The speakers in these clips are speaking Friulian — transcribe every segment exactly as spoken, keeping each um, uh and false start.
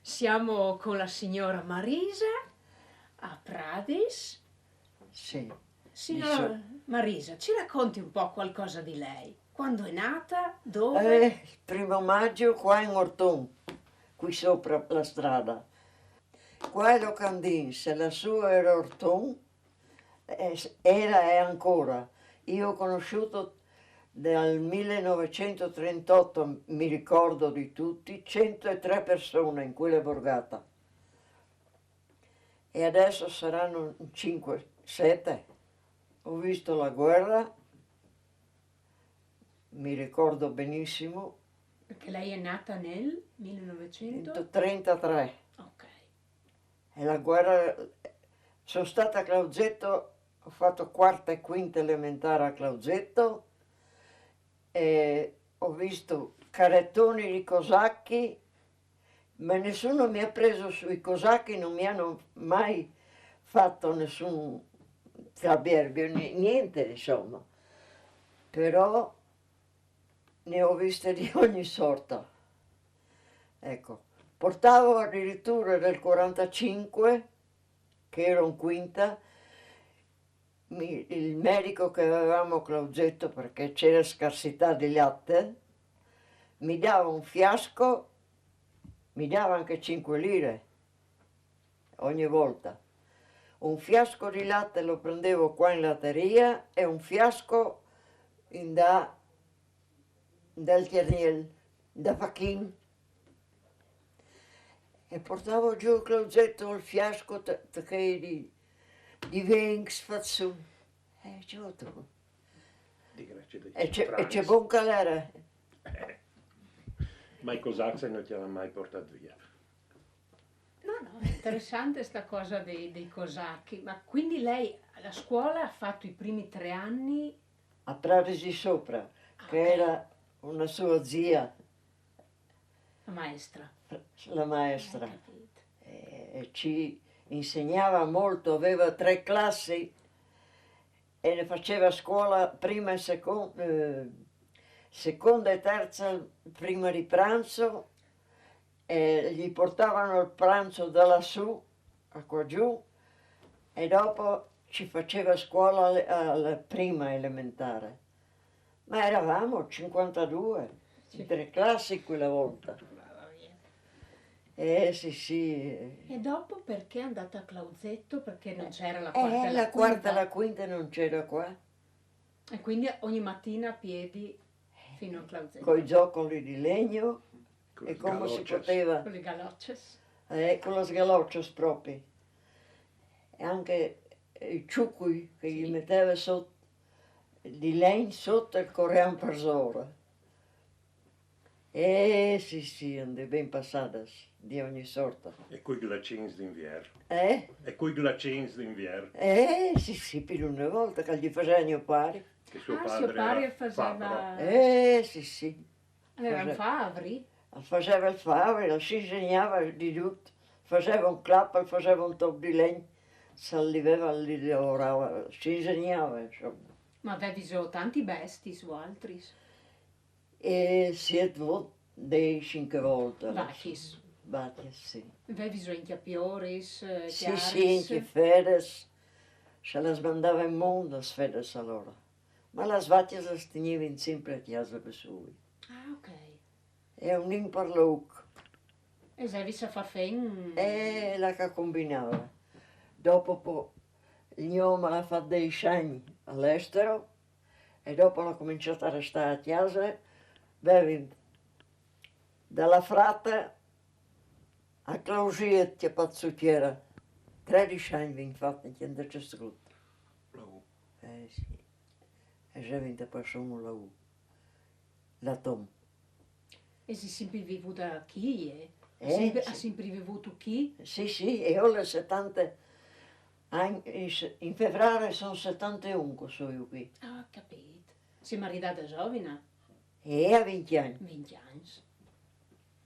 Siamo con la signora Marisa a Pradis. Sì. Signora Marisa, ci racconti un po' qualcosa di lei? Quando è nata? Dove? Eh, il primo maggio qua in Orton, qui sopra la strada. Qua è Locandins, lassù era Orton, eh, era e ancora. Io ho conosciuto dal millenovecentotrentotto, mi ricordo di tutti, centotré persone in quella borgata. E adesso saranno cinque, sette. Ho visto la guerra, mi ricordo benissimo, Perché lei è nata nel millenovecento? trentatré. Ok. E la guerra, sono stata a Clausetto, ho fatto quarta e quinta elementare a Clausetto e ho visto carrettoni di cosacchi, ma nessuno mi ha preso sui cosacchi, non mi hanno mai fatto nessun trabirbio, ni- niente, insomma. Però ne ho viste di ogni sorta. Ecco, portavo addirittura del quarantacinque, che ero in quinta, mi- il medico che avevamo a Clausetto, perché c'era scarsità di latte, mi dava un fiasco, mi dava anche cinque lire ogni volta. Un fiasco di latte lo prendevo qua in latteria e un fiasco in da, dal Cerniel, da Fachin. E portavo giù a Clausetto il fiasco t- t- che di, di vin che s'ha fatto su. Eh, giusto. Di Grecia dei E c'è, e Franks. C'è buon calere. Ma i cosacchi non ti hanno mai portato via. No, no, è interessante sta cosa dei, dei cosacchi. Ma quindi lei la scuola ha fatto i primi tre anni? A Pradis di Sopra, che Ok. Era una sua zia, La maestra. La maestra. Hai capito. E ci insegnava molto, aveva tre classi e ne faceva scuola prima e secon- eh, seconda e terza prima di pranzo, e gli portavano il pranzo da lassù a qua giù e dopo ci faceva scuola alle- alla prima elementare. Ma eravamo cinquantadue, Sì. Tre classi quella volta. Mamma mia. Eh sì, sì. E dopo perché è andata a Clausetto? Perché non c'era la Eh, quarta e la La quarta e quinta. La quinta non c'era qua. E quindi ogni mattina a piedi fino a Clausetto. Coi zoccoli di legno Con e le Come si galochas. Poteva. Con le galochas. Eh, con le galochas proprio. E anche i ciucchi che gli Sì. metteva sotto, di legno sotto e correvano per sopra. Eh sì, sì, andè ben passadas di ogni sorta. E coi glacins d'invier. Eh? E coi glacins d'invier. Eh sì, sì, più di una volta che gli faceva mio padre. Che suo Ah, padre suo padre era faceva... fabbro. Eh sì, sì. Aveva un Faceva- fabbri? Faceva il fabbro, si insegnava di tutto. Faceva un clappo, faceva un tocco di legno, se allevava, li lavorava, si insegnava, insomma. Ma avevi già tanti bestis, voaltris? E siete volte, dei cinque volte. Vacchis. Vacchis, sì. Avevi già inchiapioris, eh, Sì, chiaris? Sì, anche fedes. Se le mandava in mondo, le fedes allora. Ma le vacche le tenevano sempre a casa per soli. Ah, ok. E un imparlouc. E se vi sa fa fen... E la che combinava. Dopo po, il mio uomo l'ha fatto dei anni all'estero e dopo l'ha cominciato a restare a casa. Bevi dalla frata a Clausia che pazzucchiera. Tredici anni infatti che andò a Cescrut. Eh sì. E già vinta persone la U. La Tom. E si sempre vivuta qui, eh? Eh, Sempre, sì. Ha sempre vivuto qui? Sì, sì, e io ho settanta anni, in, in febbraio sono settantuno che sono io qui. Ah, ho capito. Si è maritata giovane? E a venti anni. Venti anni.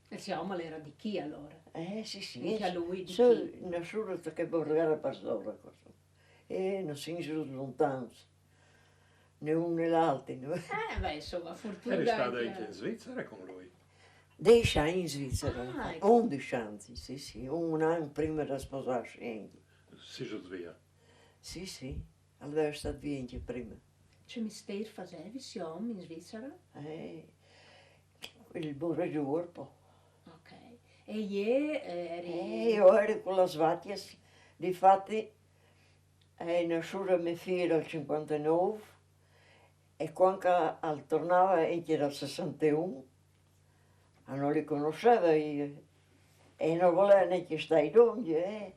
E il suo uomo era di qui allora? Eh sì, sì. Anche a lui di So, qui. Nessuno che borgare per solo così. E non si sono lontani. Né uno né l'altro. No? Eh, beh, insomma, fortuna. Eri stata Anche- anche in Svizzera con lui. Dece anni in Svizzera. Ah, ecco. Undici anni, sì, sì, un anno prima di sposarsi anche. Si jot via. Sì, sì, al era stat via anche prima. Ce mister fasevi, si om, in Svizzera? Eh, il buragiuor po. Ok. E ie eh, eri... Eh, io ero con las vacche, difatti è nasciuta mia figlia dal cinquantanove e quando al tornava anche dal sessantuno, ma non li conosceva io e non voleva neanche stare donde, eh.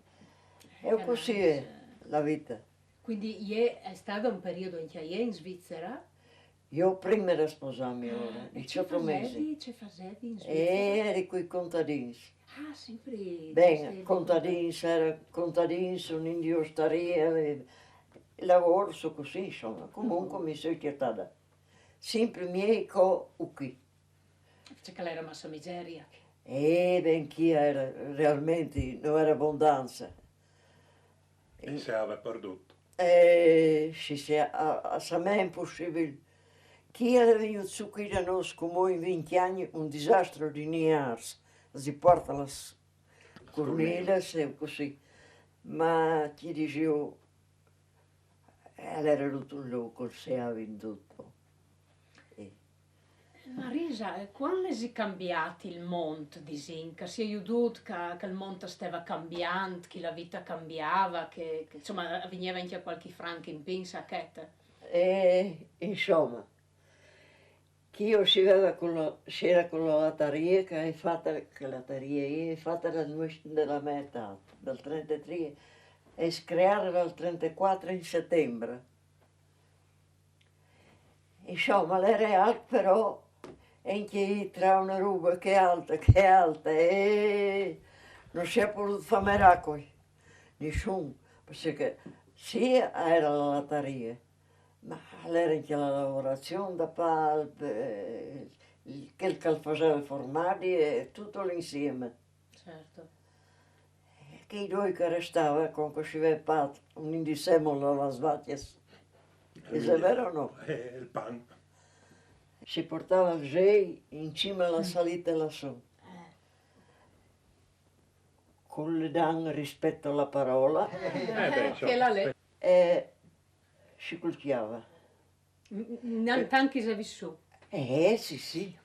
E così è la vita. Quindi ie è stato un periodo anche ie in Svizzera? Io prima di sposarmi ora, Ah, e diciotto ce mesi. Fasevi, ce fasevi in Svizzera? E eri con i contadini. Ah, sempre... Beh, contadini, era contadini, sono in ostaria, eh, lavoro, so così, insomma. Comunque mi sono cercata. Sempre miei co qui. Perché l'era massa miseria. E ben, chi era realmente, non era abbondanza. E se aveva perduto. Eh, sì, sì, a, a sa me è impossibile. Chi era venuto su qui da noi come in venti anni un disastro di Niars, si porta la cornile e così. Ma ti dicevo, era tutto un loco, si è venduto. Marisa, eh, quando si è cambiato il mondo, disin, che si è visto che, che il mondo stava cambiando, che la vita cambiava, che, che, insomma veniva anche qualche franco in pinza, che te... E insomma, che io si era con la, si era con la lataria che hai fatto, che lataria, hai fatto la, della metà, dal trentatré e screare dal trentaquattro in settembre. Insomma, l'era alto però, anche tra una roba che alta, che alta, e non si è potuto fare miracoli, nessuno, perché sì, era la lataria, ma l'era anche la lavorazione da palpe, quel che faceva i formaggi e tutto l'insieme. Certo. Che i due che restava, con così ve pat, un indisemo la las vacchie. È vero o no? Eh, il pan. Si portava il gei in cima alla salita lassù. Con le dan rispetto alla parola. Eh, beh, Che la le... E si culchiava. Nantanchi se vissu. Eh, sì, sì.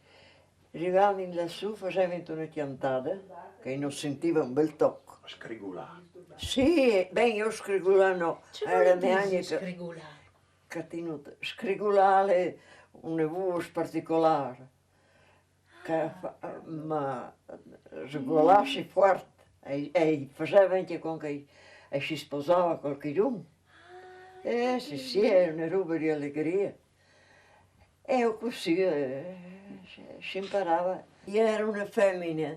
Arrivavano in lassù, facevano una chiantata, che non sentiva un bel tocco. Scrigulà. Sì, beh, io scrigulà no. Ce Era vuol neanche dire che scrigulare? Catino, scrigulare una voce particolare, che fa- ma sgolassi forte, e, e faceva anche con che e si sposava qualcuno. Eh sì, sì, è una roba di allegria. E così eh, si, si imparava. Io ero una femmina,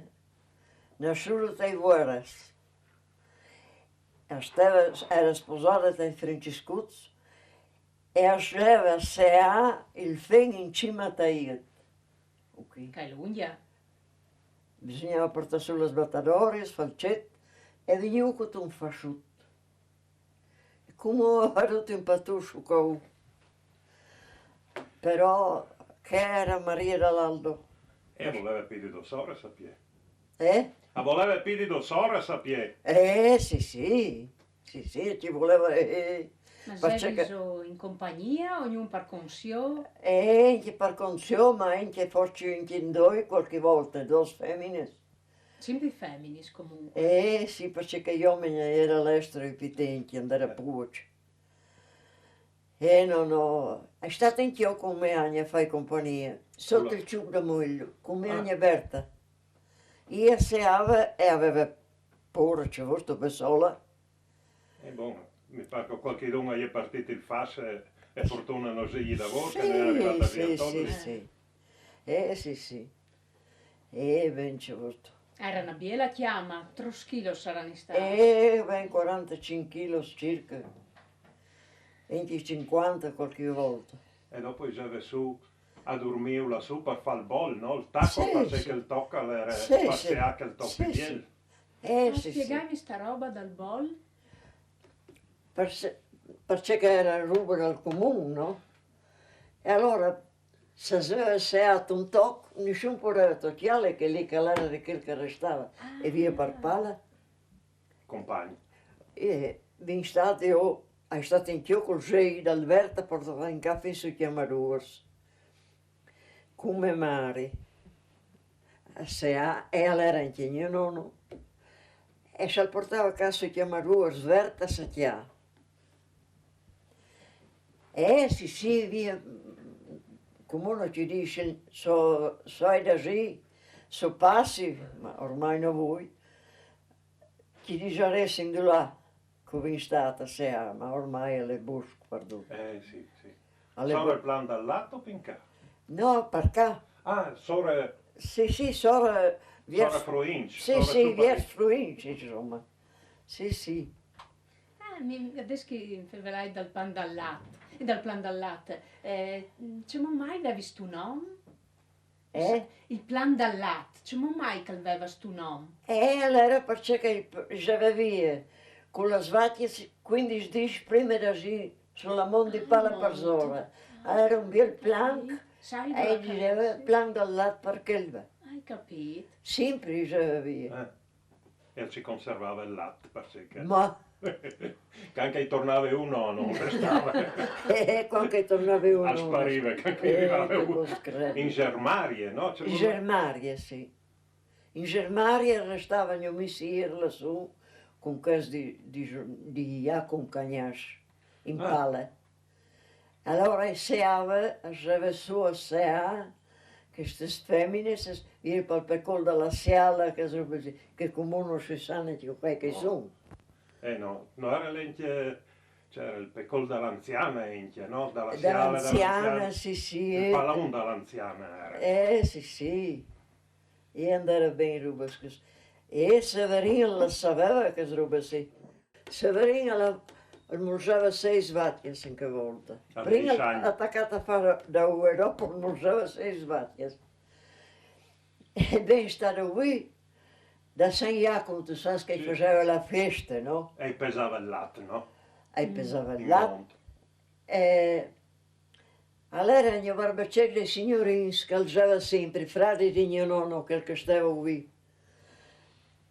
nasciuta dai Vueras. Stava, era sposata dai Franciscuts e aveva seà il fen in cima a Taiet. Ok. Che è lunga. Bisognava portare su le sbatadorie, il falcetto, e venivo con un fasciut. E come ho avuto un patuscio con... Però che era Maria dall'Aldo. E voleva più di due sore, sapie. Eh? Ma voleva più di due sore, sapie. Eh, sì, sì. Sì, sì, ci voleva... Eh, Ma perché sei viso in compagnia, ognuno per consiglio? E anche per consiglio, ma anche forse anche in due, qualche volta, due femmine. Sempre femmini comunque. Eh sì, perché gli uomini erano all'estero e più tempi andare a Puoci. E non ho... È stata anch'io con me Agna a fare compagnia, sotto il ciuc da Muello, con me Agna Berta. Io se aveva e aveva paura, ci ho avuto per sola. E bon, mi pare che qualcuno gli è partito il fas e, e fortuna non si gli dà voi, che ne è Sì, arrivata sì, via sì, Tolli. Sì. Eh sì, sì. Eh, ben certo. Era una bella chiama, tre chili saranno stati. Eh, ben quarantacinque kg circa. Anche cinquanta qualche volta. E dopo i andava su a dormire là su per fare il bol, no? Il tacco, Sì, perché sì. Il tocco era Sì, sì. Passeà che il tocco Sì, di sì. ieri. Eh, Ma sì, sì. Spiegami sta roba dal bol? Perché, perché era roba dal comune, no? E allora Se veva seat un toc, nissun podeva tocjâle, che li che l'era di chel che restava, e vie par pala. Compagn. E vin stât jo, ai stât in cjo cul sei dal Vert a portâ in cà fin su Cjamaruas. Cun me mari. A seâ, e al era ancje gno nono. E seal portava a cà su Cjamaruas Vert a secjâ. Eh, sì, sì, vie, cumò no ti dîs, so, so ai dasì, so passi, ma ormai no voi, ti disaressin dulà che o vin stât a seâ, ma ormai al è bosc pardut. Eh, sì, sì. Al è sora bo- il Plan dal Lat o pì in cà? No, par cà. Ah, sora... Sì, sì, sora... Sora Fruinç. Sì, sì, viers Fruinç, insoma. Sì, sì. Ah, mi, adès che fevelait dal Plan dal Lat, dal Plan dal Lat, eh, cemût mai vevi stu non? Eh? Il Plan dal Lat, cemût mai che al veva stu non? Eh, alora parcè che i, i veva vie cu las vacjas cuindis dîs prime da sì, su la mont di pala par sora. Al era un biel planc, e i diseva Plan dal Lat par chel. Ai capît. Simpri i veva vie. Eh. E si conservava il lat, parcè che... Ma Cuant che i tornave un, no, no restava. Eh, cuant che i tornave un, Al sparive, cuant che i rivave un. In Germarie, no? In Germarie, sì. In Germarie al restava gno missîr lassù cun chescj di, di, di Jacum Cagnas, in pala. Alora i seava, i veva sù a seâ, chestis feminis, vie pal pecol da la siala, chestis robis, che cumò no si sa nancje cui che i son. Eh no, no era ancje, cioè, il pecol da l'anziana ancje, no? Da la siala, da l'anziana, sì, sì. Il palon da l'anziana era. Eh, sì, sì. E al era ben robis cusì. E Severin las saveva chestis robis sì. Severin al, al mulzava seis vacjas in chê volta. Prime al à tacât a fâ da ue, dopo al mulzava seis vacjas. E ben, stâ da ue, da San Jacum, tu sâs che i faseva la fieste, no? E i pesava il lat, no? E i pesava il lat. E al era gno barbacec dai Signorins, che al zeva simpri, fradi di gno nono, chel che steva ue.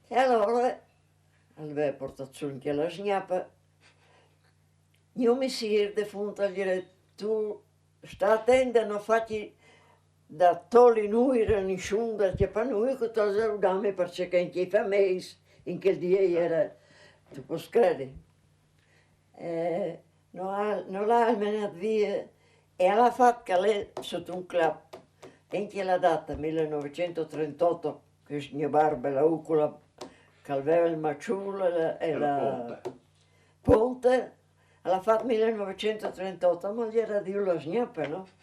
E alora al veva portât sù ancje la sgnapa. Gno missîr defunt al ghe dîs: tu sta atent da no fâti da toli nuie da nissun, da cjapâ nuie, che tu âs da dâmi, parcè che ancje i fameis in chel dì i era, tu pos credi. Eh, no, no l'à menât vie, e al à fat che al è sot un clap, ancje la data mil nûfcent trentotto, che gno barbe, la ucula, che al veva il maçul e la, e la ponte, al à fat mil nûfcent trentotto, ma al era drio la sgnapa, no?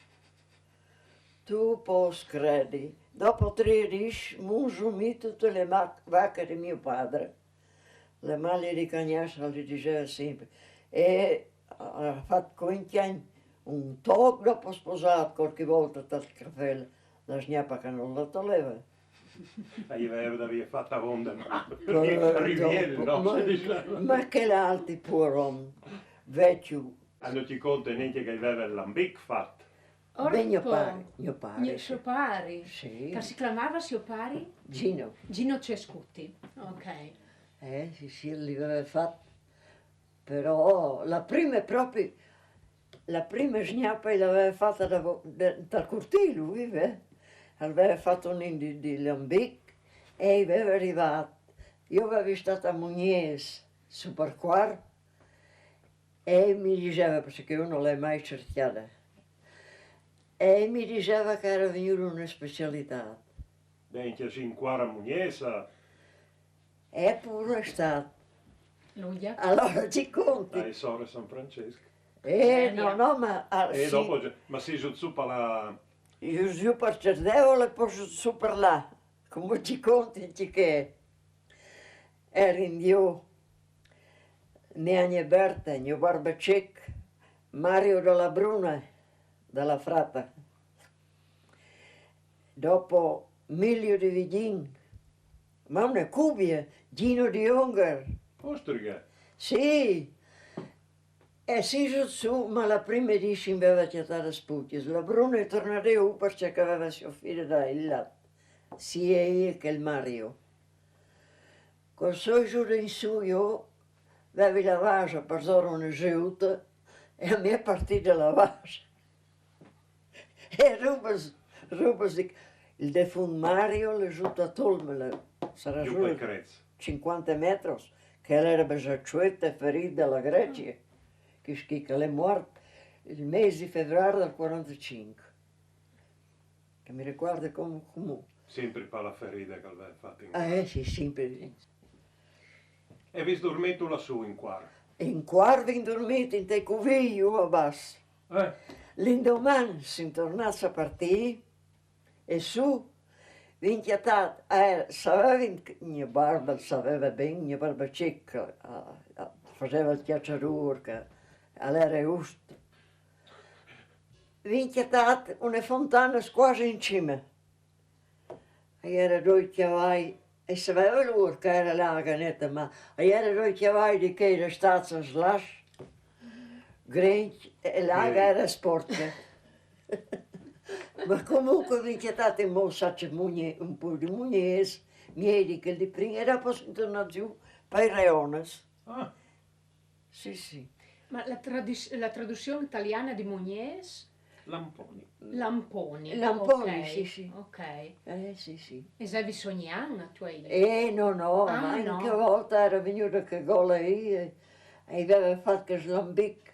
Tu pos credi, dopo trê dîs muso mi tutis lis vacjas di gno pari. La Malie di Cagnas al diseva simpri. E al à fat cuindis agns, un toc dopo sposât, cualchi volta tal cafè, la sgnapa che no la toleva. E i veva da vê fat avonde, ma riviel, no? Ma chel alti, puar om, vecjo. E no ti conte nancje che i veva l'ambic fat. Ben, gno pari, gno pari, sio pari? Sì. Che si clamava sio pari? Gino. Gino Cescuti, ok. Eh, sì, sì, li veva fat. Però la prime propi, la prime sgnapa la veva fata da, da, dal curtîl, vive. Al veva fat un di, di l'ambic e i veva rivât. Jo vevi stât a Mugnês, su par cuar, e mi diseva, parcè che jo no l'ai mai cercjade, e mi diseva che era vignude une specialitât. Ben, che si in cuar a Mugnês. E pur al è stât. Luglio. Alora ti conti. Dai, sore San Francesc. Eh, no, no, ma... ah, E sì. Dopo, ma si su, su par la... Ju, ju par Cerdevole, po su, su par là. Come ti conti, ti che... Erin jo, mê agne Berte, gno barbe cec, Mario da la Brune, da la Frata. Dopo Milio di Vigjin, ma une cubie, Gino di Ongar. Ostriche. Sì. E sin jù su, ma la prima dì sin veva cjatà las pucjas. La Bruna e tornà jù parcè che veva sciò fire da il lat. Sì, e che il Mario. Col soi jù in su io, vevi la vasa per zora una giuta, e a me partì da la vasa. E rubas, rubas di... Il defunt Mario l'è giù a tolmela, sarà Giù giù pal crez. cinquanta metros, che l'era besacciueta ferida alla Grecia, che, che, che l'è morta il mese di febbraio del quarantacinque. Che mi ricordo come, come... Sempre per la ferida che l'aveva fatto in... Ah, eh, sì, sempre. E vi dormito lassù in Quar? In Quar vi dormito in te cuvì, io a bas. Eh. L'indoman sin tornati a partì e su, vin cjattat, eh, sapevi, mio barba sapeva ben, mio barba cecca, ah, ah, faceva il cacciador, che l'era giusto. Vin cjattat una fontana quasi in cima. E era due cavai, e sapeva loro che era l'aga netta, ma e era due cavai di che era stata slas, grench, e l'aga era sporca. Ma comunque vi cjattate mo sacce mugne, un po' di mugnes, miei di che di prima, e dopo sin tornati giù per i reones. Ah. Sì, sì. Ma la, tradis- la traduzione italiana di Mugnes? Lamponi. Lamponi. Lamponi, ok, sì, sì. Ok. Eh, sì, sì. E se vi sogniamo, tu hai... Eh, no, no, ah, ma no. In che volta era venuta che gola io, e aveva fatto che slambic.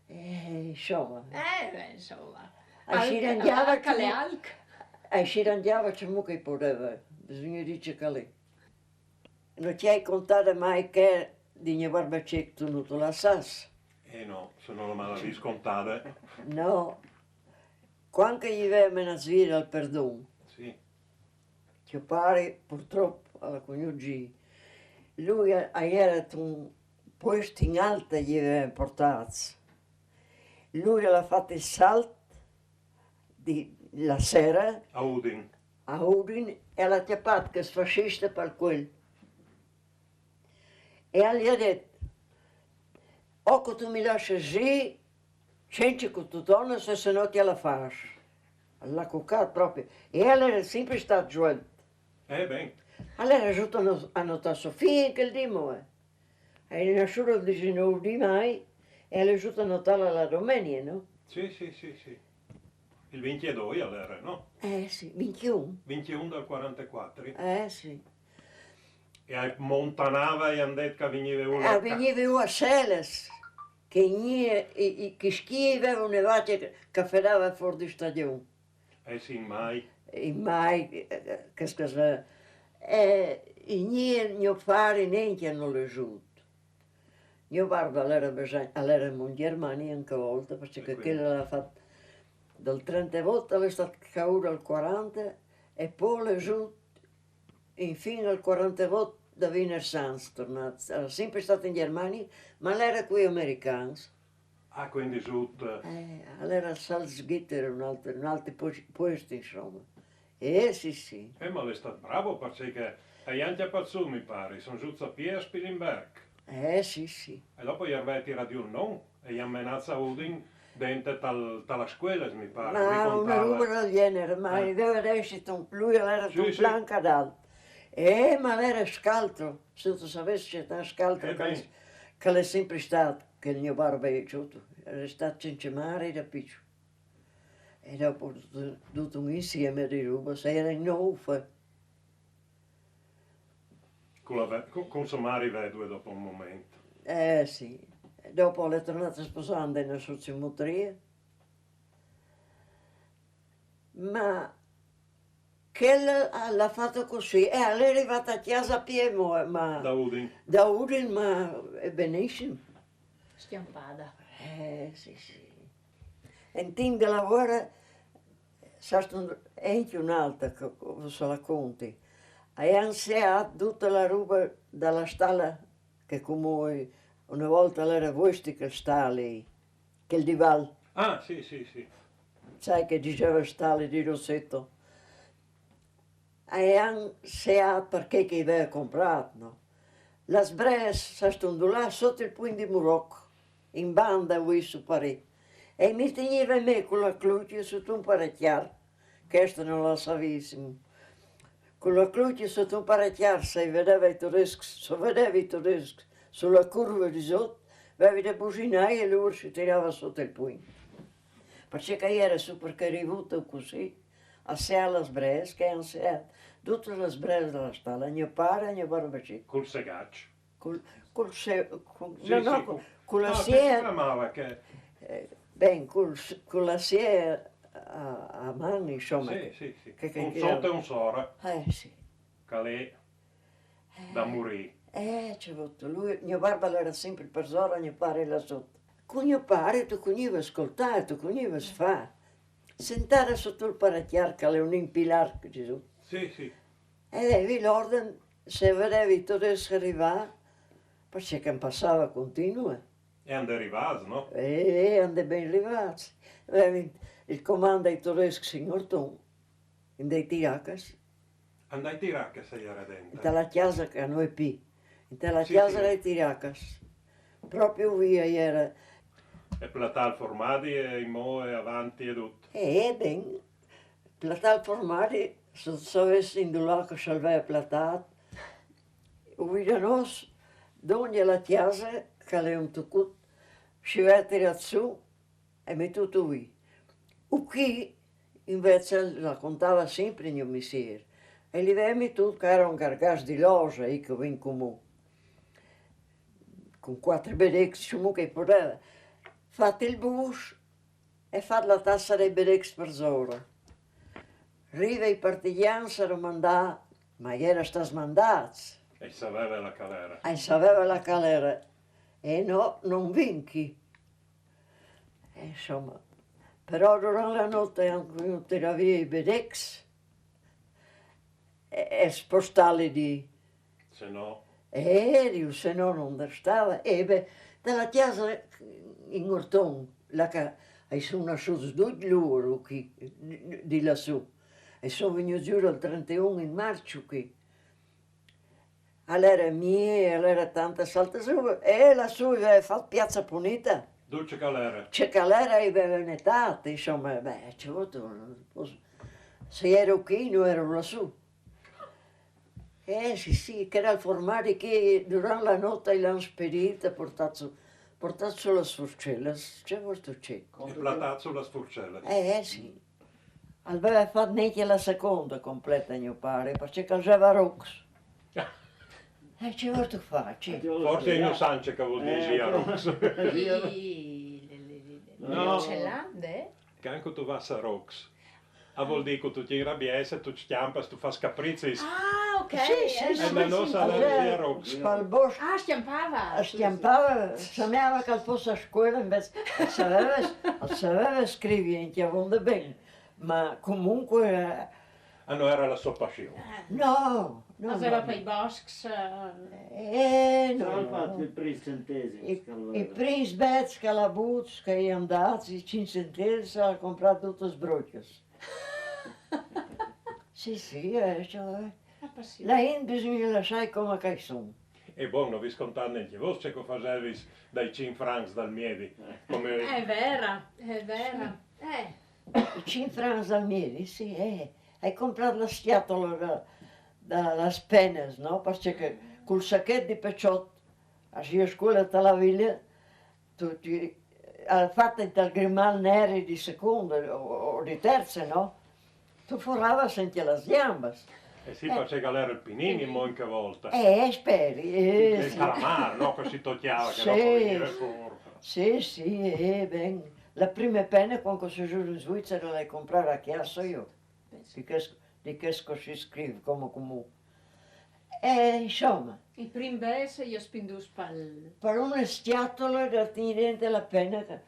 Eh, insomma. Eh, beh, insomma. A Scirangiava c'è... A Scirangiava c'è che poteva, bisogna dire che lì. Non ti hai contato mai che di mio barba cecca tu non te la sas? Eh no, se non la me la riscontate. No. Quando che gli venne a svira al perdon, sì, che pare purtroppo alla cugnugi, lui a- era un posto in alto gli aveva portato. Lui l'ha fatto il salto di la sera a Udin. A Udin e l'ha chiappato che fascista per quel. E gli ha detto: "O che tu mi lasci sì, senti che tu torni, se, se no ti la fai." L'ha cuccato proprio. E lui era sempre stato giovane. Eh, ben. Allora è giusto a no- a notare Sofia in quel dì, mo, eh. È nasciuto il diciannove di mai e è giusto a notare la domenica, no? Sì, sì, sì, sì. Il ventidue allora, no? Eh sì, ventiun. Ventiun del quarantaquattro. Eh sì. E a montanava e han detto che veniva uno... Ah, veniva uno a Seles, che, nie, i, i, che schiva una vacca che, che fedava fuori di stagione. Eh sì, in mai. In mai, eh, che scusa, eh, i nie, mio pare neanche hanno lesuto. Mio barba allora, allora in Germania anche una volta, perché quella l'ha fatta dal trentavotto, è stata caduta al quaranta e poi lesuto infine al quarantavot da Wiener Sanz tornat. Era sempre stata in Germania, ma l'era coi americans. Ah, quindi sut... Eh, l'era Salzgitter, un altro, un altro pos- posto, insomma. Eh, sì, sì. Eh, ma l'è stat bravo, perché a Jan Chiapazzù, mi pare, son giuts a pie a Spilimberg. Eh, sì, sì. E dopo i arvè tirà giù un non, e i han menats a Udin, dente tal, tala scuela, mi pare, mi... Ma una contava. Roba del genere, ma... Eh. Aveva detto, lui era... Sì, un sì. Plan cadal. Eh, ma l'era scaltro, se tu sapessi che tan scaltro... Eh, che l'è, ben, che l'è sempre stato, che il mio barba è giusto, era stato senza mare da piccolo. E dopo tutto, tutto un insieme di roba, se era in nove. Con la ve- con, con sua mare vedova dopo un momento. Eh sì, e dopo l'è tornata a sposare in una sociomotrice. Ma quella l'ha fatto così, e l'è arrivata a casa a pie, mo- ma... Da Udin. Da Udin, ma è benissimo. Schiampada. Eh, sì, sì. E in tempo di lavoro, sa, è anche un'altra che se la conti. E hanno seato tutta la roba dalla stalla, che come una volta l'era vostro quel stallo, quel di Val. Ah, sì, sì, sì. Sai che diceva stallo di Rossetto? E han seat perché che i aveva comprato, no? Las breas sa stondulà sotto il punt di Muroc. In banda, vuei su parì. E mi tegniva me cu la clocia sot un parecjar, chesta no la savisim. Cu la clocia sot un parecjar, se vedeva i todescs, se vedeva i todescs su la curva di sot, vevi da businai e lur si tirava sot il pugn. Parcè che i era su, parcè rivuta cussì, a sear las bres, che a àn seat dutas las bres da la stala, gno pare e gno barbacì. Cul segaç. Cul, cul se-, cul, sì, no, no, sì, cul, cul, no, la sie-, che si chiamava che... Eh, ben, cul, cul la sie a, a man, insoma, sì, che, sì, sì, che, che un sot e un sora. Eh, sì. Che l'è da murì. Eh, ci è vuto. Lui, gno barba l'era sempre per sora, gno pare là sot. Cu gno pare tu cugniva scoltar, tu cugniva far. Sentada sot il parecjar che l'è un impilar, che disu. Sì, sì. E vevi l'orden, se vedevi i todescs rivà, parcè che a àn passà continua. E a àn rivà, no? Eh, a àn ben rivà. Vevi il comando dai todescs in Orton, in dai Tiracas. A àn dai Tiracas, a era dentro. Inte la chiasa che no è pi. Inte la chiasa dai Tiracas. Proprio via i era. E platà il formadi e i mo e avanti e tutto. Eh, ben. Platà il formadi, se, se avessi indulà che se l'aveva platà, u via da nos, dongje la chiasa, che l'è un tucut, si veva tirat su e metut via. U chi, invece, la contava sempre gno missier, e li veva metut che era un gargas di losa, i che vin comò. Con quattro bedecs, insoma, che i podeva. Fat il bus, e fat la tassa dai bedecs per sora. Riva i partigians a domandà, ma i era stats mandats. E i saveva la calera. E i saveva la calera. E no, non vinchi. E insoma, però durant la not a àn gnù tirà via i bedecs e, e spostali di... Se no. Eh, diu, se no non restava. E beh, da la chiasa in Orton, là che a son nassuts ducj lur chi, di lassù. A son vignuts giù dal trenteun in març chi. Alora mie, alora tanta salta su, e lassù i veva fat piazza punita. Dulce calera. Ce calera i veva netat, insoma, beh, ce vuto, se i era chi, no i era lassù. Eh, sì, sì, che era il formadi che durant la not i l'han spedit, portat su, portat su las furcellas, ce vuto ce? E platà su las furcellas. Eh, eh, sì. Al veva fat neanche la seconda completa gno pare, parcè che al veva rocs. Eh, ce vuto far, ce? Forse i no san ce che vuol dire rocs. Sì, le, le, le, le... No. Celande? Che anche tu vas a rocs. A vuol dir che tu ti inrabies e tu scjampas, tu fas capricis. Ah, ok. Sì, sì, sì, e da nos sì, al era rocs. Pal bosc. Ah, scjampava. Scjampava, semblava che al fos a scuela, invece al saveva, al saveva scrivi anche avonde ben, ma comunque, eh... Ah, no era la sua passione. No, no, no. Al veva pai boscs. Eh, no. Al fat i prins centesims. I, i prins bets che al à vuts, che i è andats, i cinc centesims, al à comprat dutas brochjas. Sì, sì, eh, cioè, la int bisogna lassai come che i son. E bon, no vis contat neanche vos ce che fasevis dai cinc francs dal miedi. Come... È vera, è vera. Eh. I cinc francs dal miedi, sì, eh. Ai comprat la scjatola da, da las penas, no? Parcè che cul sachet di peciot, a sia scuela te la vile, tu ti, eh, fatta intal grimal neri di seconde o, o di terze, no? Tu foravas anche las gjambas. Eh sì, parcè che al era il pinin in monca volta. Eh, speri, eh, sì. Il calamar, no? Che si tocjava, che dopo veniva fora. Sì, sì, eh, ben. La prime pene, quando si giù in Svizzera, l'ai comprada a casa io. Di che, di che si scrive, come, come. E insoma. I prin bets i ho spindûts pal... Par une scjatole da tignî dentri la pene che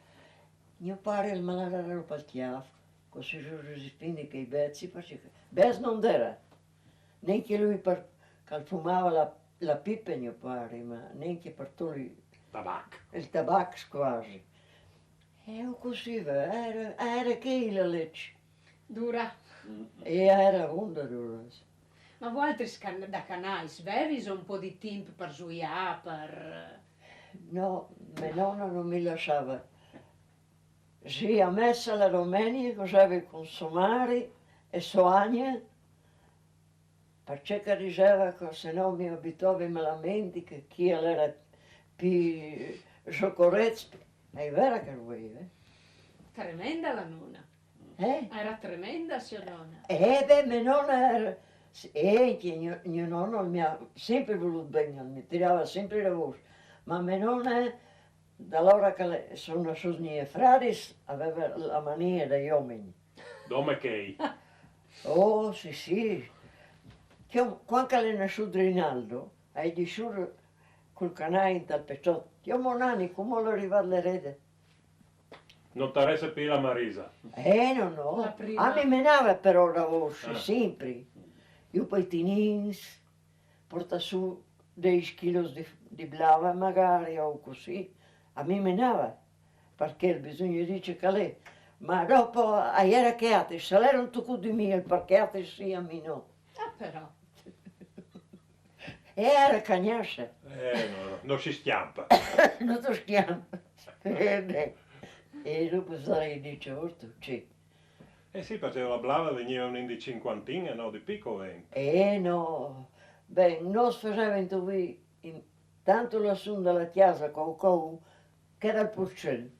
gno pare al me la à dade pal cjâf, cussì si spindi chei bets, parcè che bets no 'nd era. Neanche lui par, che al fumava la, la pipe gno pare, ma neanche par toli... Tabac. Il tabac cuasi. E cussì, era, era chei la leç. Dura. E era avonde dura. Ma voaltris can-, da canâi, vevis un pôc di timp par zuiâ, par... No, me nona no mi lasava. Sì, a messa la domenica, cosa ve consumari e soagne, perché che diseva che se no mi abituavi malamente, che chi l'era più soccorezzo, è vera che lo voleva. Tremenda la nona. Eh? Era tremenda sua nona. Eh, beh, me nona era, eh, che mio, mio nonno mi ha sempre voluto bene, mi tirava sempre la voce, ma me nona, da allora che le, sono nasciuti i miei frati, aveva la mania degli uomini. Dome che Oh, sì, sì. Che, quando è nasciuto Rinaldo, hai disciuto col canale in tal pezzo. Io, mo nani, come lo arrivare le rete? Non t'arrese più la Marisa. Eh, no, no. La prima. Ah, mi menava però la voce, Ah. sempre. Io poi tinins, porta su dieci chili di, di blava magari o così. A mi menava, perché il bisogno dice che lei. Ma dopo, ieri che altri, se l'era un tocco di mio, perché altri sì, a mi no. Ah, però. E era cagnasse, Eh, no, no, non si schiampa. non ti schiampa. Eh, beh. E dopo sarei diciotto, sì. Eh sì, perché la blava veniva un in di cinquantina, no, di piccolo. Eh no, beh, noi facevamo in, in, tanto lassù dalla chiesa con, con che era il porcello,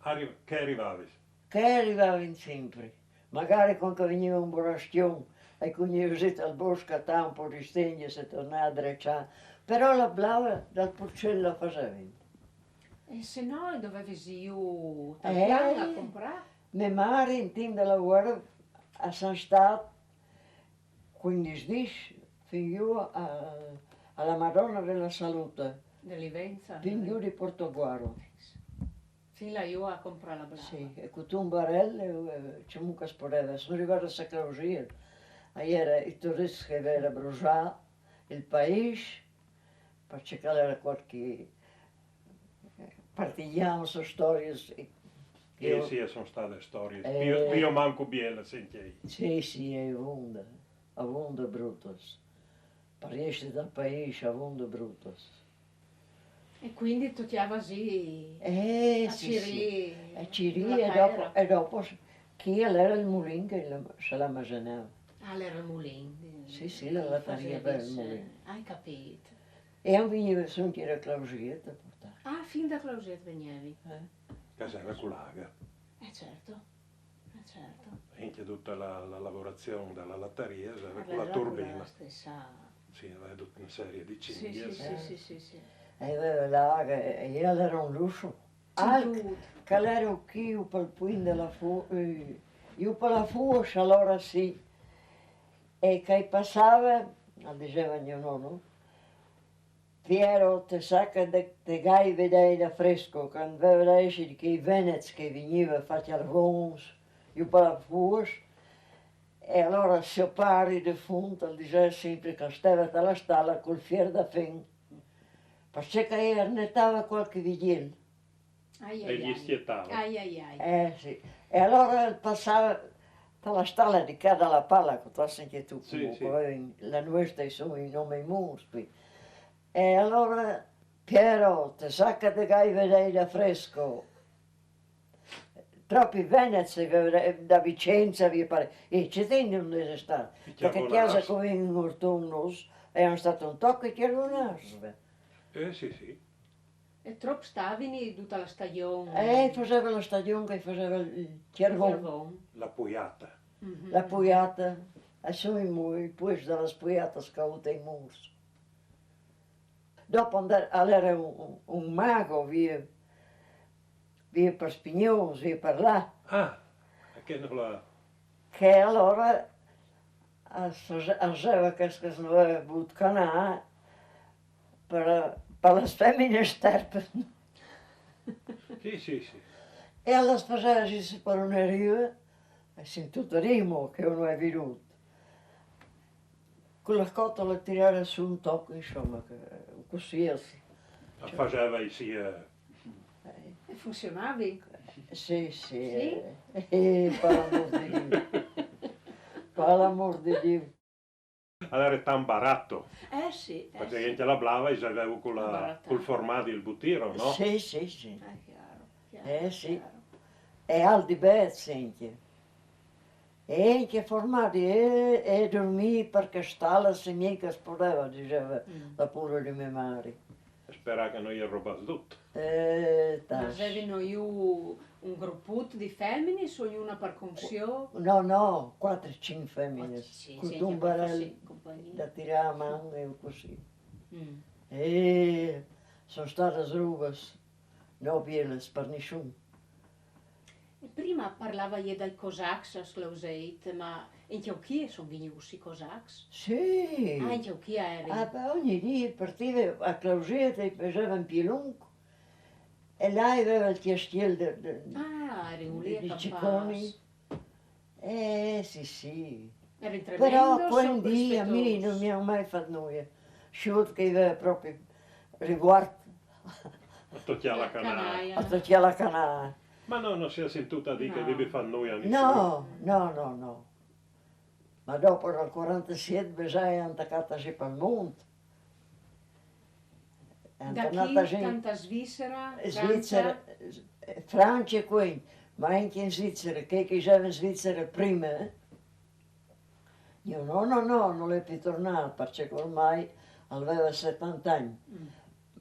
Arri- che arrivavi? Che arrivavano sempre, magari quando veniva un borastion e quindi così dal bosco a tanto ristengere se tornava a drecciare, però la blava dal porcello la facevano. E se no, dove avessi io Eh. a comprare? Me mare in timp de la guerra a San Stat quindici dis fin giù a, a la Madonna della Salute, Dell'Ivenza. Fin giù di Portoguaro. Fin là io a comprare la blava. Sì, e con un barello, eh, comunque si poteva, sono arrivata a Sacrausir. Ieri i turisti che avevano bruciato il paese, per cercare qualche partigiano, sono storie. Sì. Io sì, sono state storie. Eh. Io, io manco biela, senti. Sì, sì, è avonde, avonde brutos. Per essere dal paese, avonde brutos. E quindi tu chiavi sì Eh, a sì, sì. Ciri. A Ciri e dopo, e dopo chi era il mulin che la, se la masenava. Ah, l'era il mulin. Sì, sì, la lataria per il mulin. Hai capito. E non veniva su anche la Clausietta a portare. Ah, fin da Clausietta venivi. Eh. Casava con l'aga. Eh certo, eh certo. E anche tutta la, la lavorazione della latteria, con Allora, la turbina. La stessa. Sì, aveva tutta una serie di Sì, cinghie. sì, sì, sì, sì, sì. E aveva l'aga e io era un lusso. Alc, Cintuto. Che l'era qui, io per il puin della fu, eh, io per la fuosa allora sì. E che passava, diceva mio nonno, Piero, te sa che te, te gai vedei da fresco, che aveva da essere che i venets che veniva a fare carbons, io per la fuosa, e allora se pari defunto diceva sempre che stava dalla stalla col fier da fen, perché che ernettava qualche vigil. Ai, E ai, gli ai. schiettava. Ai, ai, ai. Eh sì, e allora passava dalla stalla di qua dalla palla, che tu sai anche tu, Sì, come sì. come la nostra, insomma, i nomi muspi. E allora, Piero, te sa che te gai vedei da fresco, troppi veneti da Vicenza, vi pare, e ci tendi un desestar, perché Chiagonaso. Chiesa come in Ortonus è stato un tocco di Chiagonaso. Eh sì, sì. E troppo stavini tutta la stagione. Eh, faceva la stagione che faceva il carbon, Carbon. La puiata. Mhm. La puiata, e sono i mui, poi dalla spuiata scavuta i murs. Dopo andare, allora un, un mago via, via per Spignosi, via per là, Ah, che non la... che allora a, a, a che, che se ne aveva avuto canà per, per le femmine sterpe. Sì, sì, sì. E alla sposarsi per una riva, e sentito rimo che uno è venuto. Con la cotola tirare su un tocco, insomma, che, così. La faceva sia... Eh, E funzionavi? sì, sì. Sì? Eh, eh, per l'amor di Dio. Per l'amor di Dio. Al era tant barato. Eh sì, eh Perché sì. Gente la blava, i aveva con la, Barato. Col formaggio, il butiro, no? Sì, sì, sì. È chiaro, chiaro, Eh sì. Chiaro. E al di bet, senti. E che formati e, e dormì perché stalla se mica spodeva, diceva Mm. la pura di mia madre. Spera che non gli è roba tutto. Eh, Ma tas. avevano io un grupput di femmini, ognuna per consiglio? No, no, quattro, cinque femmine. Sì, Con sì, un anche per barel farsi compagnia. Da tirare a mano e così. Mm. E sono state srughe, no belle per nessuno. E prima parlava io dai cosacs a Sclauseit, ma in Ciauchia sono venuti i cosacs? Sì. Ah, in Ciauchia eri? Ah, beh, ogni dì partiva a Clausetta e pesava in Pielunco. E là aveva il castiel de, de, Ah, eri un di, lì a di campare. Cicconi. Eh, sì, sì. Eri Però tremendo, quel dì a me non mi ha mai fatto nulla. Sciut che aveva proprio riguardo A tocchiare la canale. A tocchiare la canale. Ma no, non si è sentuta dire che No. devi fare noi a nessuno. No, no, no, no. Ma dopo dal quarantasette bisogna andare a casa per il mondo. Da chi? Tanta Svizzera? Svizzera, eh, Francia e qui, ma anche in Svizzera, che, che c'era in Svizzera prima, eh? Io no, no, no, non è più tornato, perché ormai aveva settanta anni. Mm.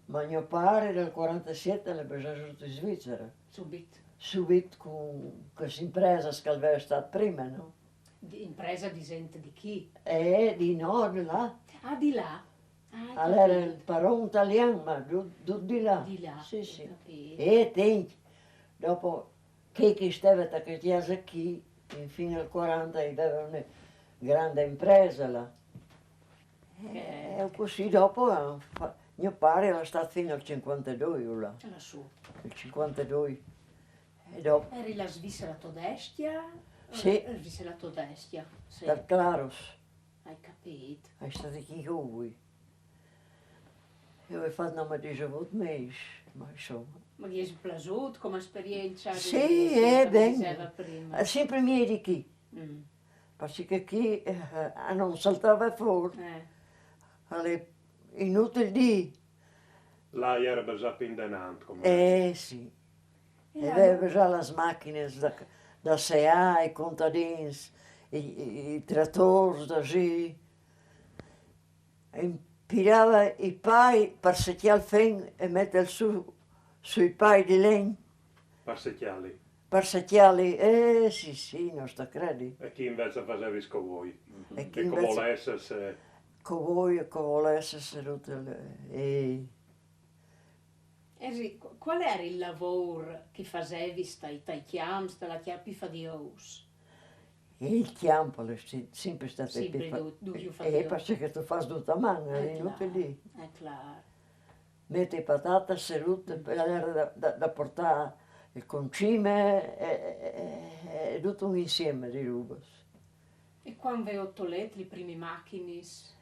Ma mio padre dal quarantasette l'è passato in Svizzera, Subito. Subito con questa impresa che aveva stato prima, no? Di, impresa di gente di chi? E di no, di là. Ah, di là? Ah, Allora il paron italiano, ma tutti là. Di là, Sì, sì. Capito. E senti, dopo che, che stava a casa qui, infine al quaranta, aveva una grande impresa là. E così dopo, eh, fa- mio padre era stato fino al cinquantadue là, Lassù. il cinquantadue. E dopo, Eri la Svizzera todesca? Sì. La Svizzera todesca, sì. Dal Claros, Hai capito. è stato qui con voi. Io ho fatto una diciotto mesi, ma insomma. Ma gli è piaciuto come esperienza? Sì, eh, ben. Diceva prima. È sempre meglio di qui, Mm. perché qui eh, non saltava fuori. Eh. Allora, inutile di... Là era già più in denant, come Eh sì. E aveva già le macchine da, da seà, i contadins, i, i, i trattori, da sì. E impirava i pai per secchiare il fen e mettere su sui pai di legno. Per secchiarli. Per secchiarli, eh sì, sì, non sta credi. E chi invece faceva i scovoi. E chi E come invece... volesse se... Covoi e covolesse se tutte le... Eh. Eh sì, qu- qual era il lavoro che facevi stai, tai chiams, dalla chiappi fadios? E il campo è sempre stato Sempre più fa- du- du- più Eh, faticoso. Perché tu fai tutta mano, è Eh, inutile claro, lì. Eh, claro. Metti patate, serute, per andare da, da, da portare il concime, è, è, è tutto un insieme di robe. E quando ve otto letri, i primi machinis?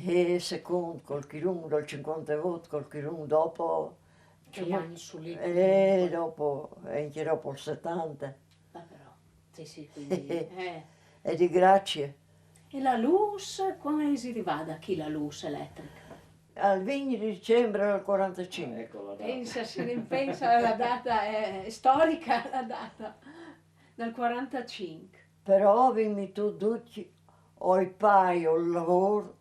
E secondo, qualcuno dal cinquantotto, qualcuno dopo. Che anni su lì? E dopo, e anche dopo il settanta. Ah, però. Sì, sì, quindi... eh. E di grazie. E la luz, quando è arrivata qui la luz elettrica? Al venti dicembre del quarantacinque. Ecco la data. Pensa, si rimpensa alla data, è storica la data, dal quarantacinque. Però vi metto tutti, o i pai, o il lavoro.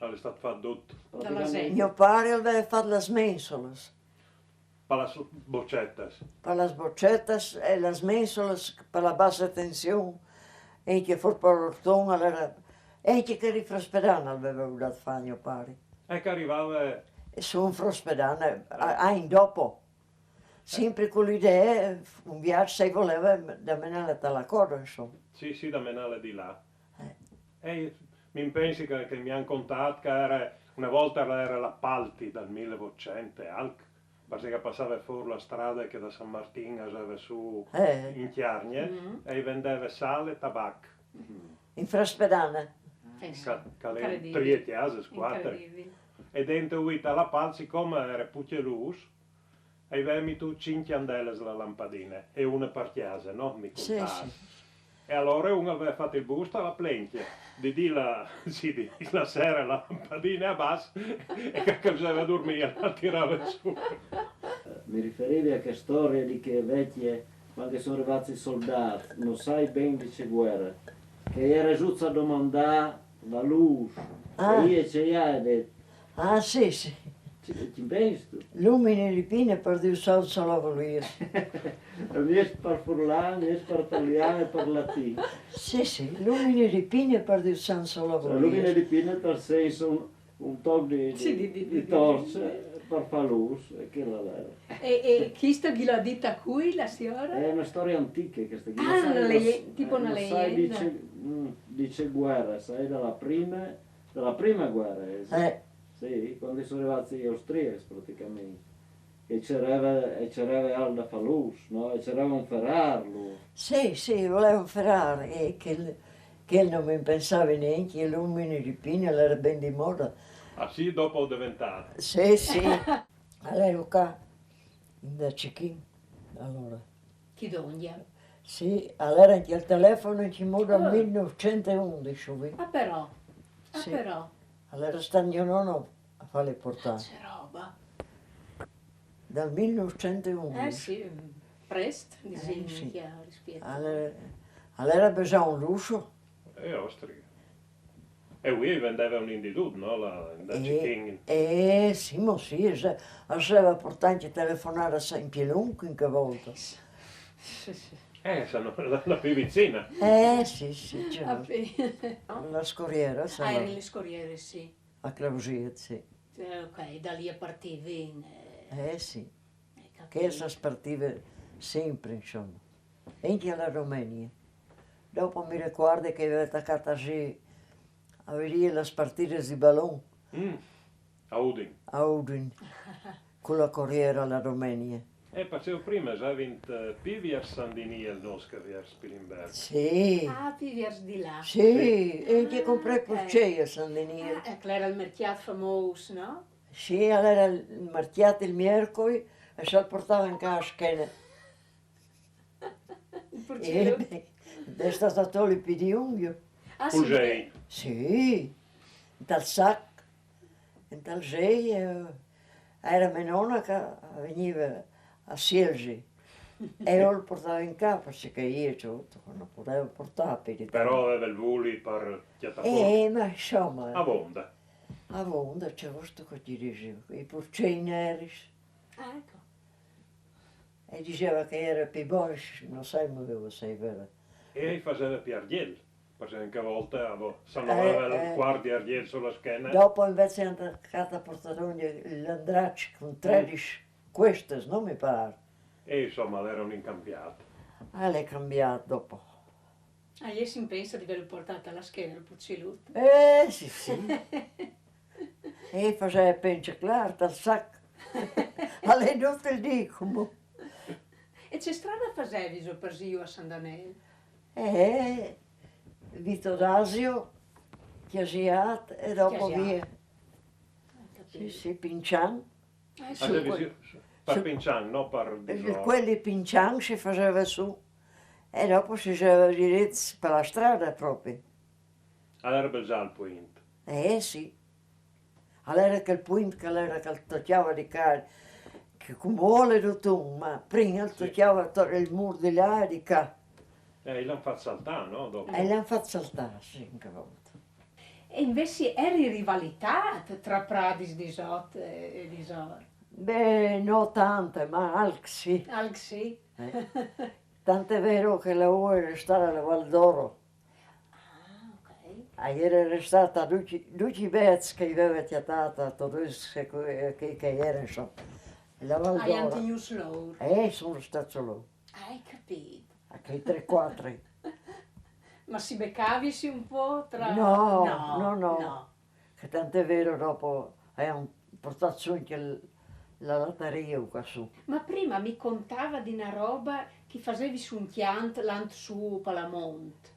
Era stato fatto tutto. Dalla gente. Mio padre aveva fatto le mensole. Per le boccette. Per le boccette e le mensole per la bassa tensione. E che fu per l'orton, allora... E che, che rifraspedana aveva dato fare mio padre. E che arrivava... E su un fraspedana, a- anni dopo. Sempre con l'idea, un viaggio se voleva da menare a Talacodo, insomma. Sì, sì, da menare di là. Eh. E mi pensi che, che mi hanno contato che era, una volta era l'appalti dal milleottocento e alc, perché passava fuori la strada che da San Martino andava su Eh. In Chiargne, Mhm. E vendeva sale e tabacco. In fraspedana. Pensa, Ca- ca le- incredibile. Tre case, quattro. Incredibile. E dentro vita la pal, siccome era pucce luz, e avevamo tu cinque candele sulla lampadina e una per chiesa, no? Mi Sì, contava. Sì. E alore un al veva fat il bust a la plencje, di dì la, sì, di dì la sere la lampadine a bas e che, che al veva durmì al tirave su. Mi riferivi a chê storie di chê vecje, cuant che a son rivâts i soldâts, no sai ben di ce vuere, che e jere zunt a domandâ la lûs, Ah. E jê ce i à dit? Ah, sì, sì. Ci, ci pensistu? Lumini di pine par Diu santu se la volìa. Mieç par furlan, mieç par talian e par latin. Sì, sì, lumini di pine par Diu santu se la Cioè, lumini volìa. Di pine tal sens un, un toc di, Sì, di, di- di- di di- torce par fâ lûs, e chê la era. E, e chista ghi l'à dita cui, la siora? È una storia antica questa qui. Ah, Sai, una no- leye-, tipo eh, una no sai, leggenda. Dice, mm, dice guerra, sai, dalla prima, dalla prima guerra, eh, sì. Eh, Sì, quando sono arrivati gli austriaci praticamente. E c'era, e c'era alda falus, no? E c'era un ferrarlo. sì, sì, voleva ferrare, e che, che non mi pensavi neanche che lumini di pine era ben di moda. Ah sì, dopo ho diventato. Sì, sì. All'epoca, da Cecchino, allora. Chi dongja? Sì, allora anche il telefono ci muda Ah. millenovecentoundici, vi. Ah però, ah Sì. Però, Allora sta mio nonno a farle portare. Che roba. Dal millenovecentoundici. Eh sì, prest, disegni sì. Che rispetto. Allora, allora bisogna un lusso. E Austria. E lui vendeva un indidut, no? La, da Eh, Cecchino. Eh, sì, ma sì, se, se aveva portato telefonare a San Pielunco in che volta. Sì, sì. Eh, sono la, la più vicina. Eh, sì, sì, c'è Ah, beh. La scoriera, Ah, sai, eri le scoriere, sì. A Clausia, sì. Eh, ok, da lì partivi in... eh, Eh, sì. Hai capito? Che si partiva sempre, insomma. Anche alla Romania. Dopo mi ricordo che avevo attaccato a, a vedere le partite di ballon Mm. A Udin. a Udin con la Corriera la Romania. Eh, perché prima già vint eh, più verso San Denis il nostro che verso Pilimbergo. Sì, Ah, più verso di là. sì, e che comprei Ah, ok. Porcei a San Denis. Ah, ecco, era il mercato famoso, no? Sì, allora il mercato il mercoledì e se portava in casa a schiena. Il porcino. E è stato tolto il pidiunghio. Ah, Cos'è? Sì, dal sac, dal sei, eh, era mia nonna che veniva a Sielgi e io lo portavo in casa perché io cioè, non potevo portare per Però aveva il voli per chiattare. Eh, ma insomma, A vonda. a vonda c'è questo che ti dicevo, i porcei neri. Ah, ecco. E diceva che era più buono, non sai, ma devo sapere. E faceva più argiel. Perché anche a volte avevo- se non Eh, aveva il eh. quarto di argiel sulla schiena. Dopo invece è andata a portare l'andraccio con tredici, questo non mi pare. E insomma era un incambiato. Ah, l'hai cambiato dopo. Ah, io si pensa di averlo portato alla scheda il porcilotto. Eh, sì, sì. E faceva penso, claro, dal sac. All'è inutile dico, mo. E che strada fasevi zo per giù a San Daniel? Eh, Vito Dasio, Chiasiat e dopo Chiasiat. via. Ho capito. Sì, sì, Pincian. Eh, Facevi su- su- per Pincian, no per E Disor. Quelli Pincian si faceva su e dopo si faceva diretto per la strada proprio. Allora bel già il point. Eh sì. Allora quel punto che allora che toccava di qua, che come vuole tutto, ma prima toccava to- il muro di là e di qua. Eh, l'hanno fatto saltare, no? Dopo. E l'hanno fatto saltare, sì, in che volta. E invece eri rivalità tra Pradis di Sot e di Sor? Beh, non tante, ma anche sì. Alc sì. Eh. Tant'è vero che la U è restata alla Val d'Oro. Ah, ok. Ieri è restata tutti, tutti i pezzi che aveva chattata, tutti che, che, che era, insomma. La Val Hai d'Oro. Antius Lour. Eh, sono stato lì. Hai capito. A quei tre quattro. Ma si beccavisi un po' tra... No, no, no, no. Che tant'è vero dopo hanno portato su anche il- la latteria qua su. Ma prima mi contava di una roba che fasevi su un chiant lant su Palamont.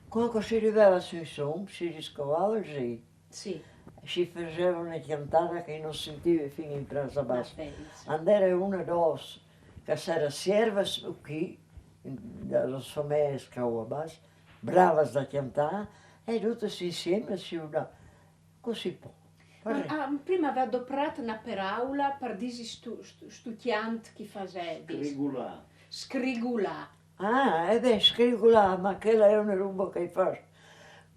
Quando si arrivava su insomma, si riscovava il sì. Sì. Si faceva una chiantata che non sentivi fino in casa Ma bassa. pensa. Andare una dos che sarà serva su chi da las familjas cauabas, bravas da cjantar, e dutis insieme si una, cusì po. Ma, ah, prima aveva doprât na peraula par dî stu, stu, stu cjant ch'i fasevis. Scrigulâ. Scrigulâ. Ah, e ben, scrigulâ, ma chela a è una roba ch'i fâs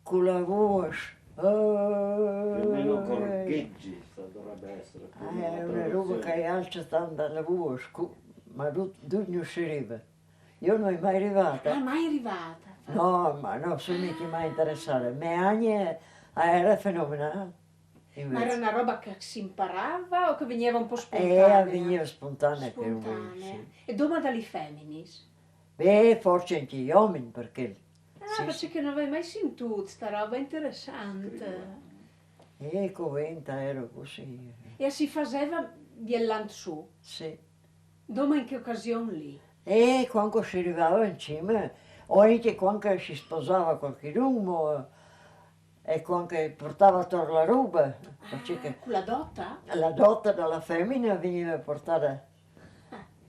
cu la vôs. Più o meno corgheggi, dovrebbe essere. Ah, a è una roba ch'i alce tant la vôs, ma dut, dut no si rive. Jo no i mai rivade. Ah, mai rivade? No, ma no, no mi soi mighe mai interessade. Mê agne a era fenomenâl. Ma a era una roba che si imparava o che a vigneva un po' spontanea? Eh, a vigneva spontanea, che... Spontanea. E doma da li feminis? Beh, forse ancje i omin, parcè... Ah, parcè che no vês mai sintût sta roba interessante. Eh, coventa, a era cussì. E a si faseva bielant sù? Sì. Doma in chê ocasion li? Eh, cuant che si rivava in cime, o ancje cuant che si sposava cualchidun, mo, e cuant che i puartava tor la roba, parcè che... Ah, cu la dota? La dota da la femina a vigneva puartada,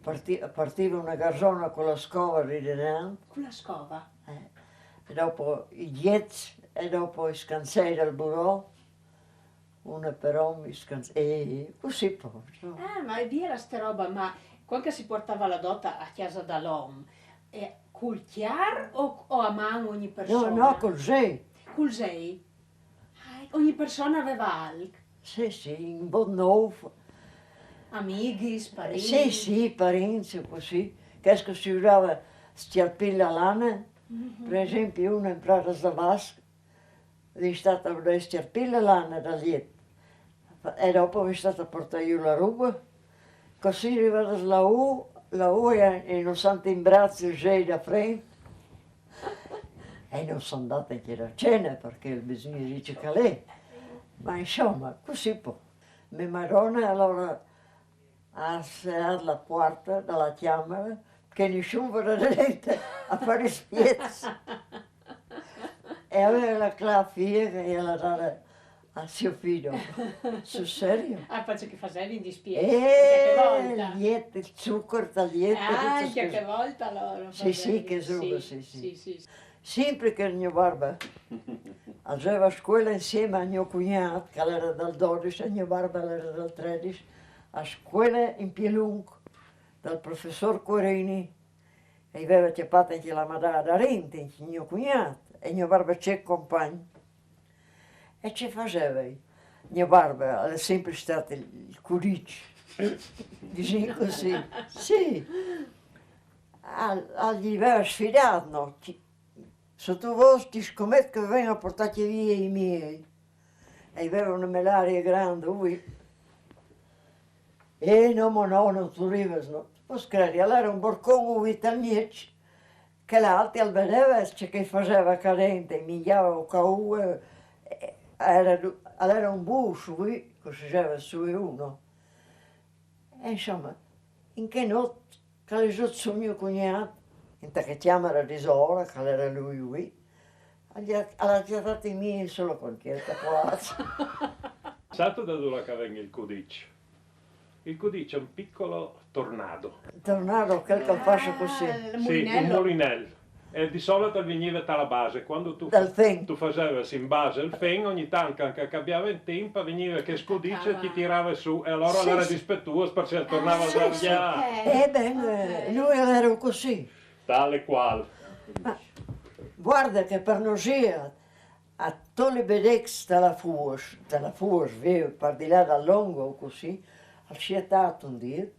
parti-, a partiva una garzona cu la scova li denant. Cu la scova? Eh. E dopo i gjets, e dopo i scanzei dal burò. Una però mi scanz-, eh, cussì po, no? Ah, ma a è biela sta roba, ma cuant che si puartava la dota a cjasa dal om, eh, cul cjar o, o a man ogni persona? No, no, cul zei. Cul zei? Ah, ogni persona a veva alc? Sì, sì, un bot nôf. Amichis, parints? Sì, sì, parints, cussì. Chest che si usava scjalpî la lana, par esempi, una in Pradas da Vas, Vin stât a veder scjalpî la lana dal jet. E dopo vin stât a puartâ jù la roba. Cussì rivadas là jù, là jù e, e no s'han timbrât i zei da frent. E no s'han dât ancje la cena, parcè che al bisogna dî ce che al è. Ma insome, cussì po. Mê marone alore a à serrât la puarte da la cjamare, che nissun varès dentri a fâ dispiets. E a veve la clâf vie che e à da dâ a sio fi. Sul serio? Ah, parcè che i fasevin dispiets? Eh, il jet, il zucar dal jet. Ah, ancje chê volte alore. Sì, sì, chê robe, sì, sì. Simpri che gno barbe al jeva a scuele insieme a gno cugnât, che al era dal dodis, e gno barbe al era dal tredis, a scuele in Pielunc, dal professôr Querini, e i veva cjapât ancje la madâ darint, ancje gno cugnât, e gno barbe cec compagn. E ce fasevai? Gno barbe al è simpri stât il, il cudiç, disìn cussì. Sì. Al, al li veva sfidât, no? Ti, Se tu vôs, ti scomet che ven a puartâti vie i miei. E i veva une melarie grande, lui. Eh, no, mo no, no tu rives, no. Tu pôs credi, al era un borcon, lui, tal mieç, che l'altri al vedeva ce che i faseva ca dentri, i mingjava o caue, eh, al era, al era un bûs, lui, che si jeva sù e jù. E insome, in chê not, che al è jût sù gno cugnât, inte chê cjamare disore, che al era lui, lui, al à, al à cjatât i miei solo cuant che i è tacolâts. Sâstu da dulà che al ven il cudiç? Il cudiç al è un piçul tornado. Tornado, chel che al fâs cussì. Ah, il mulinel. Sì, un mulinel. E di solit al vignive ta la base, cuant tu, dal fen, tu fasevis in base il fen, ogni tant che, che al cambiave il timp, al vignive chest cudiç e ti tirave sù, e alore al era dispetuôs parcè che al tornave a sbaliâ. Eh ben, eh, lui al era cussì. Tal e cual. Ma vuarde che par nosîr a, a Toli Bedecs, ta la Fûs, ta la Fûs, vie par di là dal Longo, cussì, al si è tât un dì.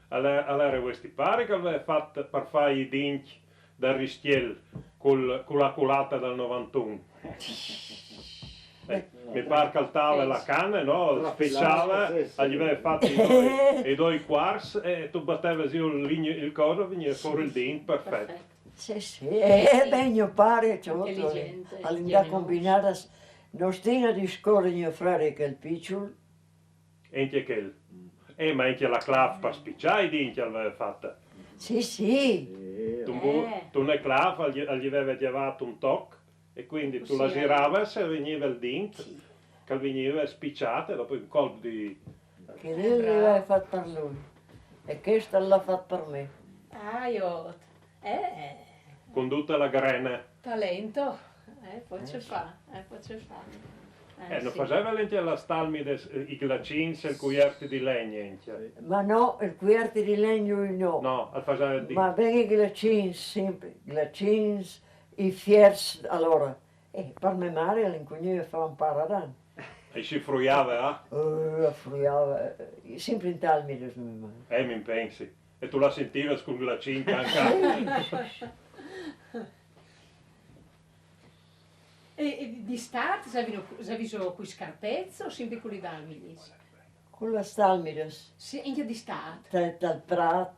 Al è, al era vuesti pari che al veve fat par fâ i dincj dal riscjel cul, cu la culata dal novantun. Eh, mi par che al tave la cane, no? Al spiçave, sì, sì, al veve fat i doi, i doi cuarts e tu batevis jù il lign-, il coso, vignive fûr il dint, perfet. Perfet. Sì, sì. Eh, ben, gno pari, cioè, al è indât a combinâ, no stin a discori gno frari chel piçul, E ancje chel. Eh, ma ancje la clâf par spiçâ i dincj al veve fate. Sì, sì. Tu, eh, tu ne clâf al, al gji veve gjavât un toc e cuindi tu la ziravis e al vignive il dint, che al vignive spiçât e dopo un colp di... Che lui al veve fat par lui e chest al à fat par me. Ah, jo. Eh, Con duta la grena. Talento, eh, po' ce fa, eh, po' ce fa. Eh, no faseva anche las talmides, eh, i glacins e el cuierti di legna, anche? Ma no, el cuierti di legno no. No, al faseva di... Ma ben i glacins, sempre, glacins, i fiers, allora. Eh, per me mare l'incugnava fa un par d'an. E si fruiava, ah? Eh, la fruiava, eh, sempre in talmides, me mare. Eh, mi pensi. E tu la sentivi col glacin anche? E, e d'istà, xaviso, xaviso cui scarpets o sempre cui dalmidis? Con las talmides, Sì, anche d'istà. dal, dal prat,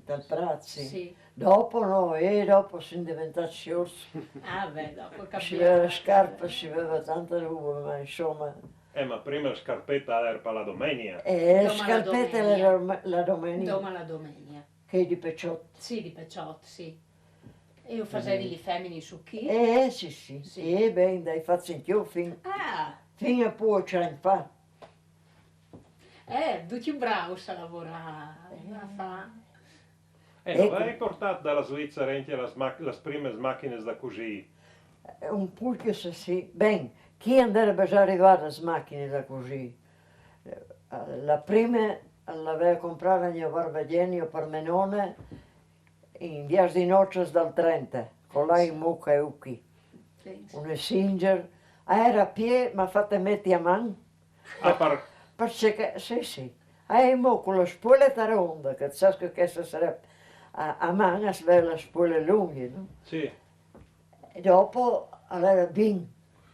dal prat, sì. Sì. Dopo no, e dopo sono diventati shorts. Ah, beh, dopo Si vede la capito. Scarpa, si vede tanta roba, ma insomma. Eh, ma prima la scarpetta era per la domenica. E Doma la scarpette domenica. La, dom- la domenica, Doma la domenica. Che di pecciot. Sì, di pecciot, sì. E lo fasevi le femmine su chi? Eh, sì, sì. Sì. E ben, dai, faccio anch'io fin, Ah, fin a pochi anni fa. Eh, tutti bravi a lavorare, a fare. Eh, no, hai portato dalla Svizzera anche las, mac- las primes machines da così. Un pulchio se sì. Ben, chi andrebbe già arrivare le macchine da così? Eh, La prima l'aveva comprata mio barba Genio per me nonna in via di Noces dal trenta, con là in Mucca e Ucchi. Una Singer, era a piedi, ma fatta mettere a mano. Ah, par- Perché, sì, sì. E mo con la spoletta ronda, che sa che questa sarebbe a, a mano, aveva la spola lunga, no? Sì. E dopo aveva ben,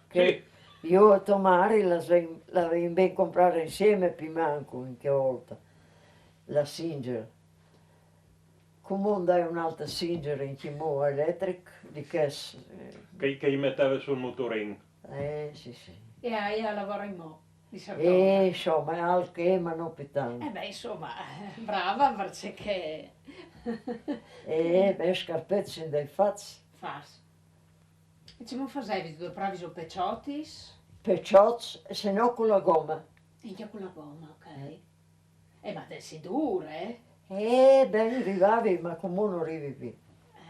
che io e tua mare l'avevamo ben comprata insieme, più manco, in che volta, la Singer. Come andai un'altra Singer in chimo elettric, di che... s- Che, che gli metteva sul motorin. Eh, sì, sì. E hai a lavorare in mo, di E Sardona. Insomma, anche, ma non più tanto. Eh beh, insomma, brava, perché che E beh, scarpette dai fats. Fas. E come fasevi? Dopravi i pecciotis? Pecciots, se no con la gomma. Anche con la gomma, ok. Eh, ma adesso è dura, eh? E ben, arrivavi, ma come non arrivi più?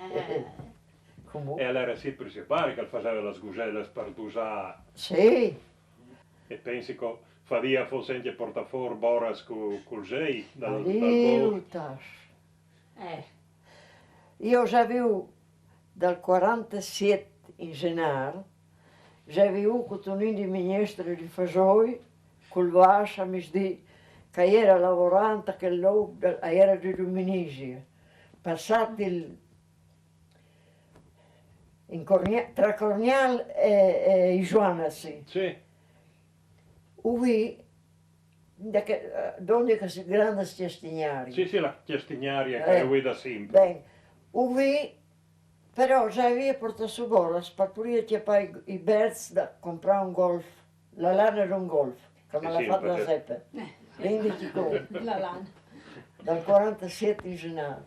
Eh. E allora sì, per si pare che faceva la sgusella per dusare. Sì. E pensi che fadia forse anche portare fuori boras col, col sei dal, dal bosco. Aiutas. Eh. Io già avevo dal quarantasette in Genaro, già avevo con Tonino di Minestre di Fasoi, col Vascia, mi di, che era lavorante che lo, era di Luminisia. Passati il, in Cornia, tra Cornial e, e Isuana, sì. Sì. Uvi, da che, eh, donde che si grande cestignari. Sì, sì, la cestignari Eh, che è da sempre. Ben, uvi, però già avevo portato su boras per pulire che poi i berz da comprare un Golf, la lana di un Golf, che me Eh l'ha sì, fatta la perché- Seppe. Quindi ti conto, La lana. dal quarantasette in Genaro,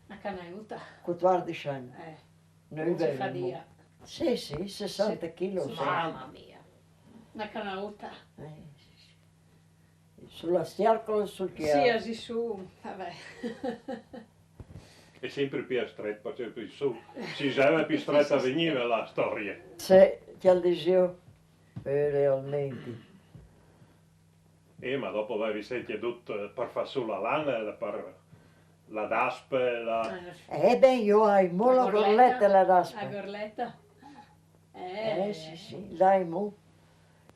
La canaiuta. quattordici anni. Eh, Noi non si bevemo. Fadia. Sì, sì, sessanta kg. Mamma mia. La canaiuta. Eh, sì, sì. Sulla stiarcola e sul Sì, chiaro. Sì, su, vabbè. È sempre più stretto, perché più su, si serve più stretta veniva la storia. Se, che al dicevo, eh, realmente. Eh, ma dopo avevi sentito tutto per far su la lana, la, per la daspe, la... Eh, Eh ben, io hai mo la gorletta e la daspa. La gorletta. Eh, sì, sì, l'hai mo.